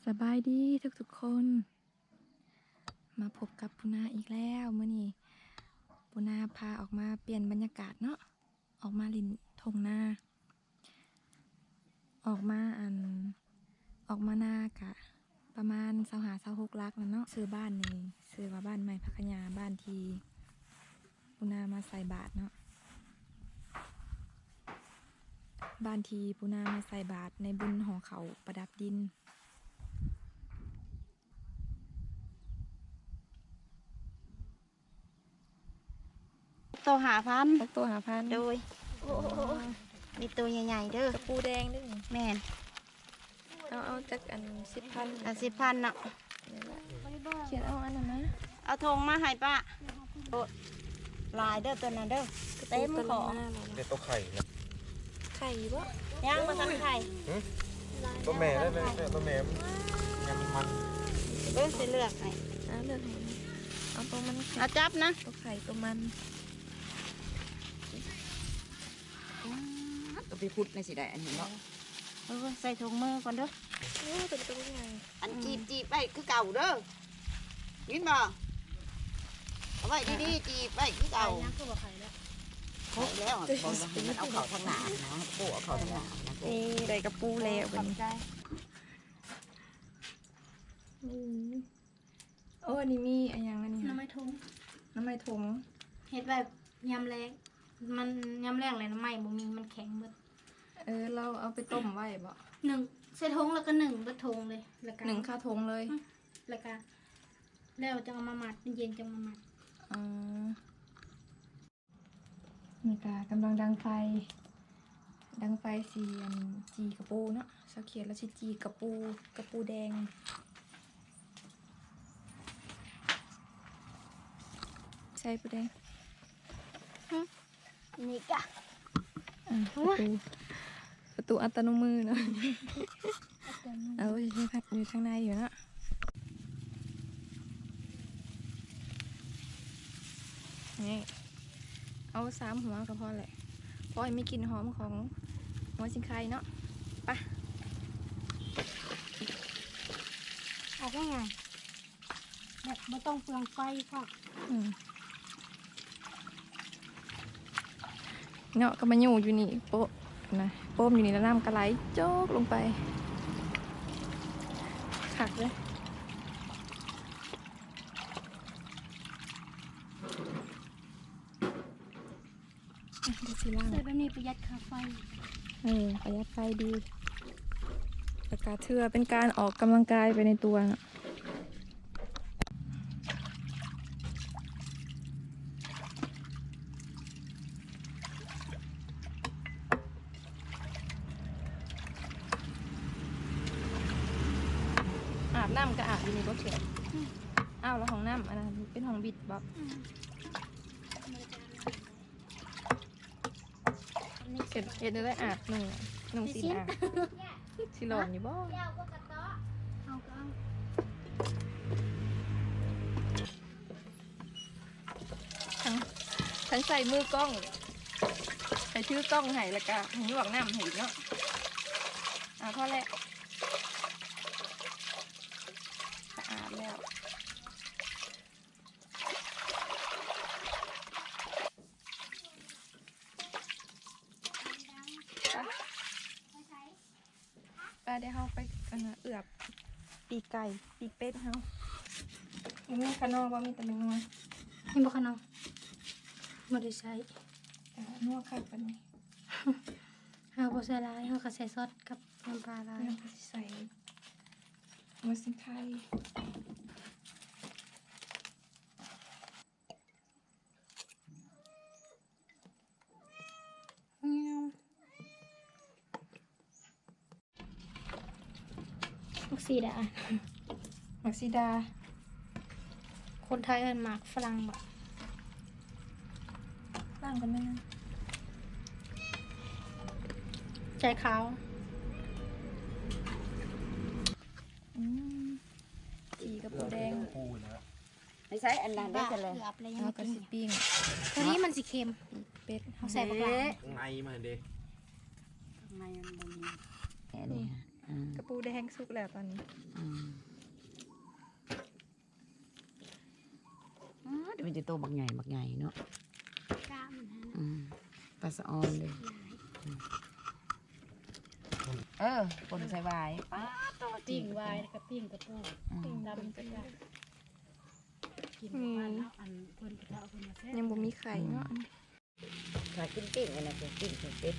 ສະບາຍດີທຸກໆຄົນ ມາພົບກັບປູນາອີກແລ້ວ. ມື້ນີ້ປູນາພາອອກມາປ່ຽນບັນຍາກາດເນາະ, ອອກມາຫຼິ້ນທົ່ງນາ, ອອກມາ ອັນ ອອກມານາກະປະມານຊາວຫ້າ ຊາວຫົກຫຼັກແລ້ວເນາະ. ຊື່ບ້ານນີ້ຊື່ວ່າບ້ານໃໝ່ຜັກຂະຫຍາ, ບ້ານທີ່ປູນາມາໃສ່ບາດເນາະ, ບ້ານທີ່ປູນາມາໃສ່ບາດໃນບຸນຫໍເຂົ້າປະດັບດິນ. ໂຕຫ້າພັນ ຫົກໂຕຫ້າພັນ. ໂດຍ ໂອ້ ມີໂຕໃຫຍ່ໆເດີ, ກະປູແດງເດີ. ແມ່ນ. ເອົາ ເອົາຈັກອັນ ສິບພັນ ອັນສິບພັນເນາະ. ຂຽນເອົາອັນນັ້ນນະ, ເອົາຖົງມາໃຫ້ປ້າ. ໂອ້ ຫຼາຍເດີໂຕນັ້ນເດີ, ເຕັມຂອງ. ເດັດໂຕໄຂ່ນະ. ໄຂ່ບໍ່? ຍັງບໍ່ທັນໄຂ່. ຫຶ? ໂຕແມ່ໄດ້ແມ່, ໂຕແມ່ຍັງມັນ. ເບິ່ງຊິເລືອກໃຫ້. ເອົາເລືອກໃຫ້. ເອົາໂຕມັນ. ເອົາຈັບນະ. ໂຕໄຂ່ໂຕມັນ. ເອົາໄປຂຸດໃນຊິໄດ້ອັນນີ້ເນາະ. ເອີ ໃສ່ຖົງມືກ່ອນເດີ. ໂອ້ ເປັນໂຕໃຫຍ່. ອັນ ອືມ ຈີບ ຈີບໄວ້ຄືເກົ່າເດີ, ຍິນບໍ່? ເອົາໄວ້ດີໆ ຈີບໄວ້ຄືເກົ່າ. ໄຂ່ຍັງຄືບໍ່ໄຂ່ແລ້ວ? ໄຂ່ແລ້ວ ບໍ່ໃຫ້ມັນເອົາເຂົ້າທາງໜ້ານະ, ໂອ້ ເອົາເຂົ້າທາງໜ້ານະ. ນີ້ໄດ້ກະປູແລ້ວບັດນີ້. ຂອບໃຈ. ອືມ. ໂອ້ ອັນນີ້ມີອັນຫຍັງອັນນີ້? ໜໍ່ໄມ້ຖົງ. ໜໍ່ໄມ້ຖົງ ເຮັດໄວ້ຍາມແລ້ງ. ມັນຍາມແລ້ງແລ້ວໜໍ່ໄມ້ບໍ່ມີ, ມັນແຂງເບິດ. ເອີ ລາວເອົາໄປຕົ້ມໄວ້ບໍ? ໜຶ້ງໃສ່ຖົງ ແລ້ວກໍໜຶ້ງເບິດຖົງເລີຍ, ແລ້ວກໍໜຶ້ງຄາຖົງເລີຍ. ອືມ ແລ້ວກໍ ແລ້ວຈັ່ງເອົາມາມັດ, ມັນເຢັນຈັ່ງມາມັດ. ອໍ. ນີ້ກະກຳລັງດັງໄຟ, ດັງໄຟຊິ ອັນ ຈີ່ກະປູເນາະ. ສາວຂຽດລາວຊິຈີ່ກະປູ, ກະປູແດງ. ໃສ່ປູແດງ. ຫຶ? ນີ້ກະ ອາ ປະຕູ ປະຕູອັດຕະໂນມືເນາະ. ເອົາຢູ່ທາງໃນຢູ່ເນາະ. ນີ້ ເອົາສາມຫົວກໍພໍແຫຼະ, ພໍໃຫ້ມີກິ່ນຫອມຂອງຫົວຊິງໄຄເນາະ. ໄປ ອອກງ່າຍໆ ແບບບໍ່ຕ້ອງເປືອງໄຟເນາະ. ອືມ ເນາະ ກໍມາຢູ່ຢູ່ນີ້ ໂປະນະ ໂປ້ມຢູ່ນີ້ ແລ້ວນ້ຳກໍໄຫຼໂຈກລົງໄປ ຄັກເລີຍ. ອ່ະ ດຽວຊິລ້າງ ໃສ່ແບບນີ້ປະຢັດຄ່າໄຟ. ເອີ ປະຢັດໄຟດີ ແລ້ວກະຖືວ່າເປັນການອອກກຳລັງກາຍໄປໃນຕົວເນາະ. ອາບນ້ຳກໍອາບຢູ່ນີ້ບໍ່ແຂກ? ອືມ ອ້າວ ແລ້ວຫ້ອງນ້ຳອັນນັ້ນເປັນຫ້ອງບິດບໍ? ອືມ ເຮັດ ເຮັດແນວໃດອາບ? ນຸ່ງ ນຸ່ງສິ້ນອາບ ຊິຫຼອນຢູ່ບໍ່? ເອົາກໍເອົາ ທັງ ທັງໃສ່ມືກ້ອງ ໃຫ້ຖືກ້ອງໃຫ້ ແລ້ວກະໃຫ້ລວກນ້ຳໃຫ້ອີກເນາະ. ອ່າ ພໍແລ້ວ ສະອາດແລ້ວ. ໄປ ໄປ ດຽວເຮົາໄປ ອັນນ່າ ເອືອບປີກໄກ່ ປີກເປັດເຮົາ. ບໍ່ມີຂະໜໍ່ບໍ່? ມີແຕ່ແມງນົວ. ມີບໍ່ຂະໜໍ່? ບໍ່ໄດ້ໃຊ້. ເອີ ນົວຄັກປານນີ້. ເຮົາບໍ່ໃສ່ຫຼາຍ ເຮົາກໍໃສ່ຊອດກັບນ້ຳປາຫຼາຍ. ເຮົາກໍຊິໃສ່ຫົວຊິງໄຄ. ບັກຊີດາ ບັກຊີດາ ຄົນໄທເອີ້ນໝາກຝຣັ່ງບໍ? ຝຣັ່ງກໍແມ່ນ ໃຈຂາວ. ອືມ ຈີ່ກັບປູແດງ ປູນະ. ໄປໃຊ້ອັນນັ້ນໄດ້ຊະແລ້ວ ເກືອບແລ້ວ ເຮົາກໍຊິປີ້ງ ຕົວນີ້ມັນຊິເຄັມ. ປີກເປັດ ເຮົາໃສ່ບັກຫຼາຍ ເດ້ ໃນມັນເດ້ ໃນມັນບໍ່ມີ ອັນນີ້ ອືມ ກະປູ หมูแดงสุกแล้วตอนนี้ อืม อ้า แต่มันจะโตบักใหญ่ บักใหญ่เนาะ กล้ามมันหั่น อืม ปลาสะออนเลย หลาย อืม เออ ป่นใส่หวาย ป๊าด โตจริง ปิ้งหวาย แล้วก็ปิ้งกระปู อืม ตำกระปู กินกับบ้านเนาะ อันเพิ่นกระเทาะเพิ่นมาแซ่บ ยังบ่มีไข่เนาะ อืม ถ้ากินปิ้งอันนั้น ปิ้ง ปิ้งเป็ด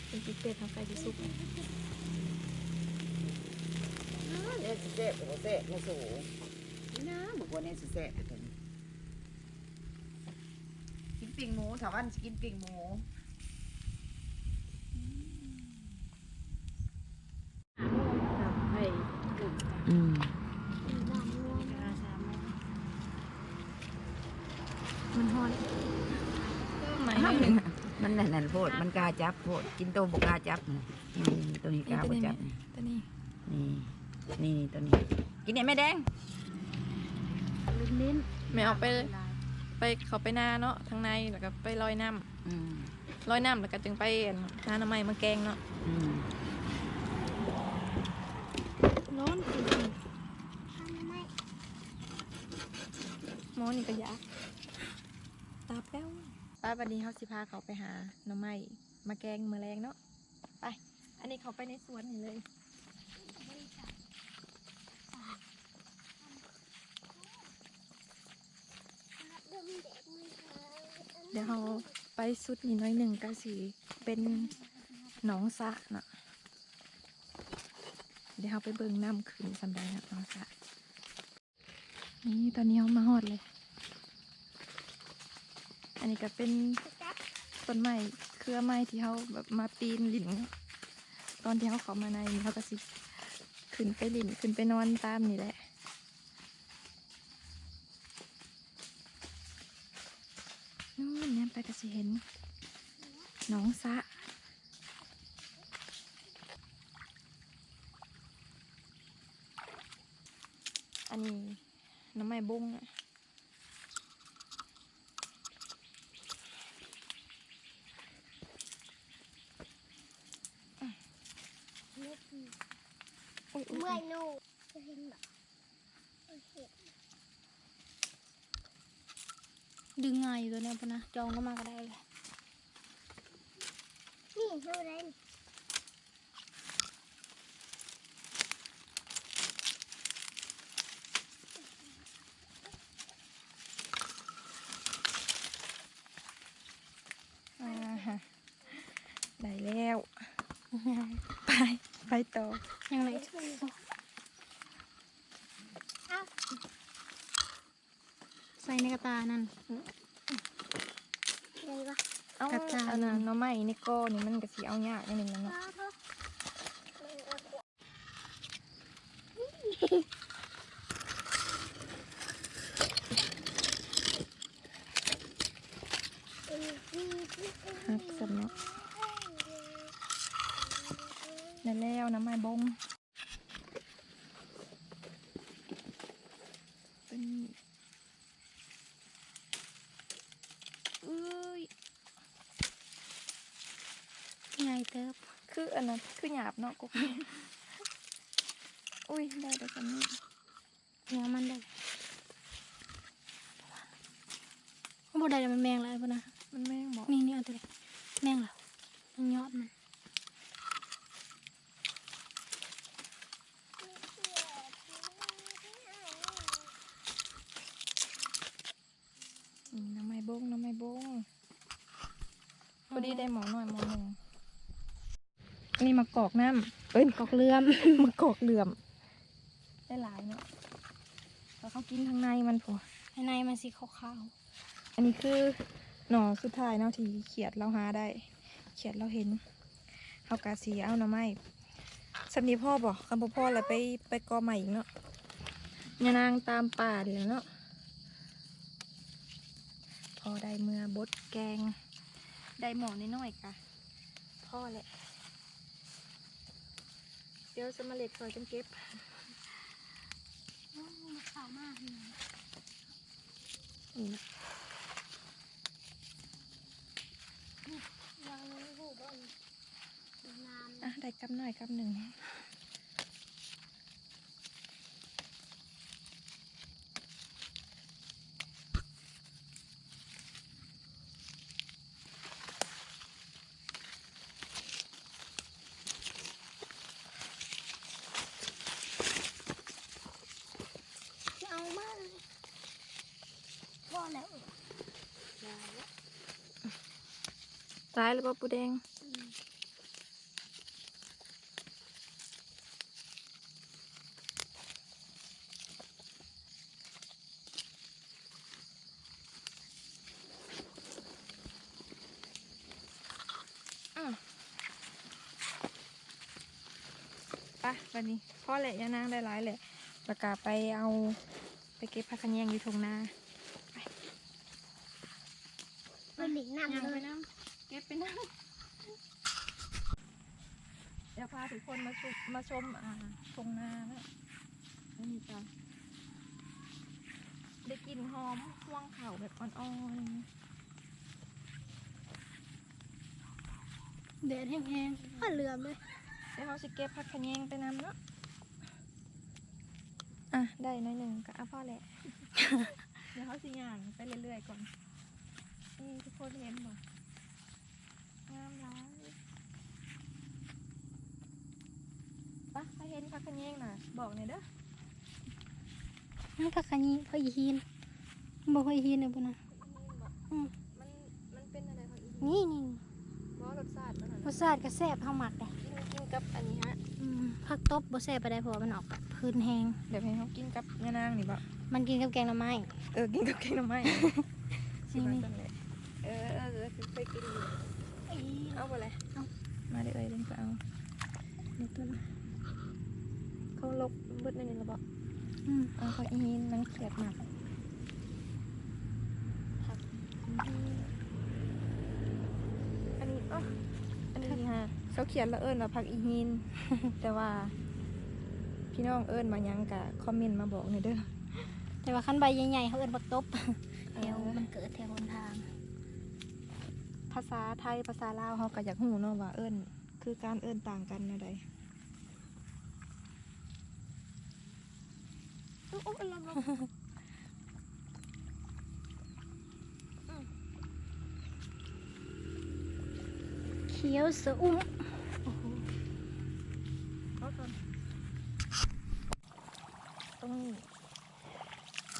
ปิ้งเป็ด เฮาใกล้สิสุก อ้า เนี่ยสิแซ่บก็บ่แซ่บนะสู นี่นะ บ่ควรเนี่ยสิแซ่บตัวนี้ กินปิ้งหมู สาวันสิกินปิ้งหมู อืม มันฮ้อน มันนั่นๆโพด มันกล้าจับโพด จินโตบ่กล้าจับ นี่ ตัวนี้กล้าบ่จับ ตัวนี้ นี่ นี่ ตัวนี้ กินเนี่ยแม่แดง เน้นๆ แม่ออกไป ไป เข้าไปนาเนาะ ทางใน แล้วก็ไปลอยน้ำ อืม ลอยน้ำแล้วก็จึงไป อั่น หาหน่อไม้มาแกงเนาะ อืม ร้อนจริงๆ หมอนี่ก็อยาก ตาแป้ว ไป บัดนี้เฮาสิพาเขาไปหาหน่อไม้มาแกงมื้อแลงเนาะ ไป อันนี้เขาไปในสวนนี่เลย เดี๋ยวเราไปสุดนี่หน่อยหนึ่งก็สิเป็นหนองสระเนาะ เดี๋ยวเราไปเบิ่งน้ำขึ้นส่ำใดเนาะ หนองสระ นี่ตอนนี้เรามาฮอดเลย อันนี้ก็เป็นต้นไม้เครือไม้ที่เราแบบมาปีนหลิ้น ตอนที่เราเข้ามาในนี่เราก็สิขึ้นไปหลิ้น ขึ้นไปนอนตามนี่แหละ นู่นแนมไปก็สิเห็นหนองสระ อันนี้หน่อไม้บงอะ อุ๊ย เมื่อยหนู เห็นบ่ โอเค ดึงง่ายอยู่ตัวเนี้ยพุ้นนะ จองเข้ามาก็ได้เลย นี่ ดูได้นี่ อ่าฮะ ได้แล้ว ไป ไปต่อ ยังไง ใส่ในกระตานั่น ได้ปะ เอ้า กระตา อันนั้น หน่อไม้ในกอนี่มันก็สิเอายากนิดนึงแล้วเนาะ ฮักสำเนาะ ได้แล้วหน่อไม้บง ตัวนี้ เอ้ย ใหญ่เติบ คืออันนั้น คือหยาบเนาะ กกนี่ อุ้ย ได้แต่ส่ำนี้ เดี๋ยวมันได้ มันบ่ได้แล้ว มันแมงแล้วพุ้นนะ มันแมงบ่ นี่ นี่ เอาตัวนี้ แมงแล้ว มันยอดมัน อืม หน่อไม้บง หน่อไม้บง พอดีได้หม้อน้อยหม้อหนึ่ง อันนี้มะกอกน้ำ เอ้ย มะกอกเหลื่อม มะกอกเหลื่อม ได้หลายเนาะ แล้วเขากินทางในมันพุ้น ทางในมันสิขาวๆ อันนี้คือหน่อสุดท้ายเนาะ ที่เขียดเราหาได้ เขียดเราเห็น เฮากะสิเอาหน่อไม้ ส่ำนี้พอบ่ คันบ่พอแล้วไป ไปกอใหม่อีกเนาะ ย่านางตามป่านี่แหละเนาะ พอได้เมือบดแกง ได้หม้อน้อยๆ กะพอแหละ เดี๋ยวสำเร็จก่อนจั่งเก็บ โอ้ มันขาวมากเลย นี่นะ ยังไม่รู้บ่ งาม อ่ะ ได้กำน้อยกำหนึ่ง ຕາຍແລ້ວບໍ່ປູແດງ? ອືມ ໄປ ບັດນີ້ພໍແຫຼະ ຍານາງໄດ້ຫຼາຍແຫຼະ ແລ້ວກະໄປເອົາ ໄປເກັບຜັກຂະແຍງຢູ່ທົ່ງນາ ໄປ ໄປຫຼິ້ນນ້ຳ ຍ່າງໄປນຳ ເກັບໄປນຳ. ດຽວພາທຸກຄົນມາຊົມ ມາຊົມ ອ່າ ທົ່ງນາເນາະ ອັນນີ້ກະໄດ້ກິ່ນຫອມຮວງເຂົ້າແບບອ່ອນໆ ແດດແຮງໆ ຟ້າເຫຼືອມເລີຍ ດຽວເຮົາຊິເກັບຜັກຂະແຍງໄປນຳເນາະ ອ່ະ ໄດ້ໜ້ອຍໜຶ່ງກະ ອ່ະ ພໍແຫຼະ ດຽວເຮົາຊິຍ່າງໄປເລື້ອຍໆກ່ອນ ນີ້ທຸກຄົນເຫັນບໍ່? ງາມຫຼາຍ ປະ ໃຜເຫັນຜັກຂະແຍງນະ ບອກແດ່ເດີ ມັນຜັກຂະແຍງ ຜັກອີຫີນ ບໍ່ ຜັກອີຫີນເດ້ບໍ່ນະ ຜັກອີຫີນບໍ່? ອືມ ມັນ ມັນເປັນແນວໃດຜັກອີຫີນ? ນີ້ ນີ້ ບໍ່ ລົດຊາດມັນຫັ້ນ ລົດຊາດກະແຊບ ເຮົາມັກເດ້ ກິນ ກິນກັບອັນນີ້ຮະ ອືມ ຜັກຕົບບໍ່ແຊບປານໃດ ເພາະວ່າມັນອອກແບບ ພື້ນແຮງ ແບບໃຫ້ເຮົາກິນກັບຍານາງນີ້ບໍ? ມັນກິນກັບແກງໜໍ່ໄມ້ ເອີ ກິນກັບແກງໜໍ່ໄມ້ ຊິວ່າຊັ້ນແຫຼະ ເອີ ເອີ ເອີ ເຄີຍກິນຢູ່ ເອົາບໍ່ແລະ? ເອົາ ມາເດີເອີຍ ເດີນໄປເອົາ ເຂົາລົກເບິດໃນນີ້ແລ້ວບໍ? ອືມ ເອົາ ຜັກອີຫີນ ນາງຂຽດມາກ ຜັກ ອັນນີ້ ເອີ ອັນນີ້ຫັ້ນ ເຂົາຂຽນລະເອີ້ນວ່າຜັກອີຫີນ ແຕ່ວ່າພີ່ນ້ອງເອີ້ນວ່າຫຍັງກະຄອມເມັນມາບອກແດ່ເດີ ແຕ່ວ່າຄັນໃບໃຫຍ່ໆ ເຮົາເອີ້ນບັກຕົບ ເອີ ແຖວມັນເກີດແຖວຫົນທາງ ພາສາໄທພາສາລາວເຮົາກະຢາກຮູ້ເນາະວ່າເອີ້ນ ຄືການເອີ້ນຕ່າງກັນແນວໃດ? ໂອ້ ໂອ້ ລົມ ລົມ ອືມ ຂຽວຊະອຸ່ມ ໂອ້ໂຫ ເອົາກ່ອນ ຕົງນີ້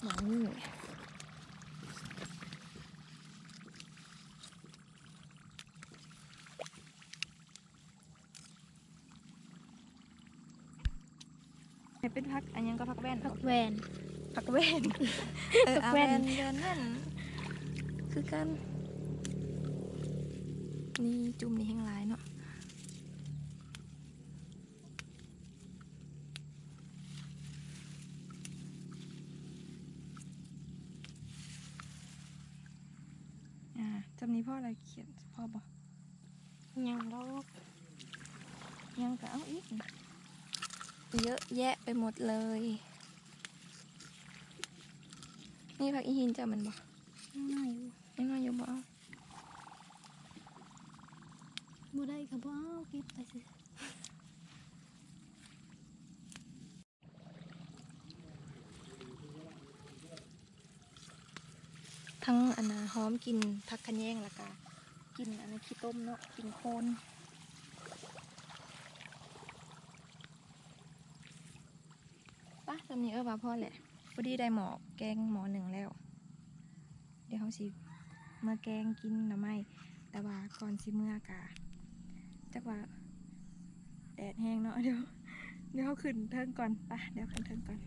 ໝ່ອງນີ້. ເປັນຜັກອັນຫຍັງກໍ ຜັກແວ່ນ ຜັກແວ່ນ ຜັກແວ່ນ ເອີ ຜັກແວ່ນ ແວ່ນ ແວ່ນ ແວ່ນ ຄືກັນ ນີ້ຈຸ່ມນີ້ແຮງຫຼາຍເນາະ. ອ່າ ຈຳນີ້ພໍລະ ຂຽນພໍບໍ່? ຍັງດອກ ຍັງກະເອົາອີກ ເຍາະແຍະໄປໝົດເລີຍ. ນີ້ຜັກອີຫີນເຈົ້າແມ່ນບໍ່? ຍັງນ້ອຍຢູ່ ຍັງນ້ອຍຢູ່ ບໍ່ເອົາ ບໍ່ໄດ້ກະບໍ່ເອົາ ເກັບໄປຊື່. ທັງອັນນ່າ ຫອມກິ່ນຜັກຂະແຍງ ແລ້ວກະກິ່ນອັນນັ້ນ ຂີ້ຕົມເນາະ ກິ່ນໂຄນ. ປະ ສ່ຳນີ້ເອີວ່າພໍແຫຼະ ພໍດີໄດ້ໝໍ້ແກງໝໍ້ໜຶ່ງແລ້ວ. ດຽວເຮົາຊິເມືອແກງກິນໜໍ່ໄມ້ ແຕ່ວ່າກ່ອນຊິເມືອກະ ຈັກວ່າແດດແຮງເນາະ ດຽວ ດຽວເຮົາຂຶ້ນເທິງກ່ອນ ປະ ດຽວຂຶ້ນເທິງກ່ອນ.